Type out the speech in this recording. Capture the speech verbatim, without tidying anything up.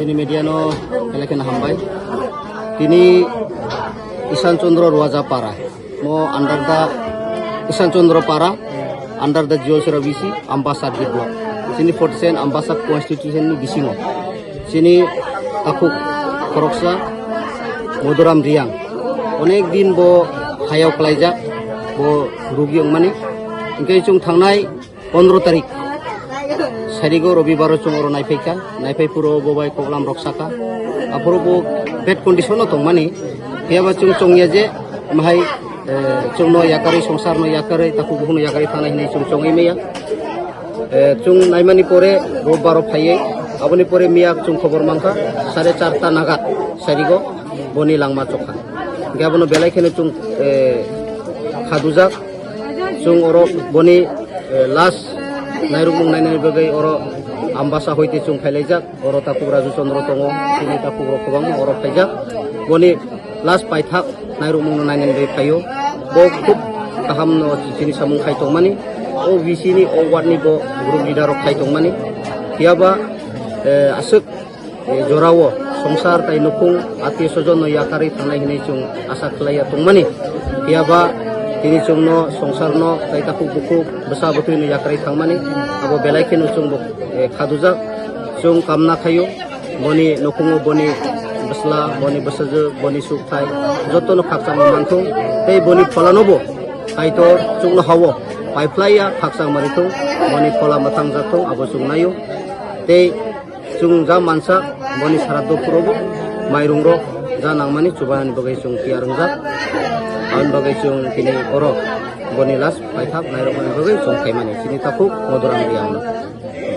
Chini media no belai kheno hambai. Tini Ishan Chandra Ruaja Para. Mo under the Ishan Chandra Para, under the Jiolsora B C, Ambasa block. Chini forty-seven Ambasa constitution ni bisingo. Chini takhuk khoroksa Madhuram Reang. Onek din bo hayao klaijak, bo rugi wngmani. Hingke chwng thangnai pondro tarik, sarigo Robibaro chwng oro naiphaikha, naiphai phuru bo bai koklam rok saka. Aphuru bo bad condition no tongmani, phiyaba chwng chongya je mahai, eh, chwngno yakarwi, songsarno yakarwi, takhuk bukhukno yakarwi thangnai hinwi chwng chongwi maya. Eh, chwng naimani pore Robibaro phaiwi, aboni pore miya chwng khobor mankha, sare charta nagat sarigo boni langma chokha. Hingke abono belai kheno chwng, eh, khadujak. Chwng oro boni, eh, last nairukmung nainani bagwi oro Ambasa hoite chwng phailaijak. Oro takhuk Raju Chandra tongo, chini takhuk rok kwbangma oro phaijak. Boni last paithak nairukmung no nainani bagwi phaio. Bo khub kaham no chini samung khai tongmani. O B C ni, o ward ni bo group leader rok khai tongmani. Phiyaba, eh, aswk eh, jorao songsar tai nukhung atio sojon no yakarwi thangnai hinwi chwng asa khlaiya tongmani. Phiyaba tini chwngno songsarno tai takhuk bukhuk bwsa bwtwi no yakarwi thangmani abo belai kheno chwng bo, eh, khadujak. Chwng kamna khaio boni nukhungo boni bwsla, boni bwsajwk, boni sukthai jotono khakchangma manthung tei boni pholanobo Kaitor chukno hao paiphlaiya khakchang manwi thung, boni phola mwthang jak thung abo chwng naio. Tei chwng ja mansa boni sara dophurobo mairungrok ja nangmani chubaini bagwi chwng tiyar wngjak. Aboni bagwi chwng tini oro boni last paithak nairokmani bagwi chwng khaimani chini takhuk Madhuram Reangno.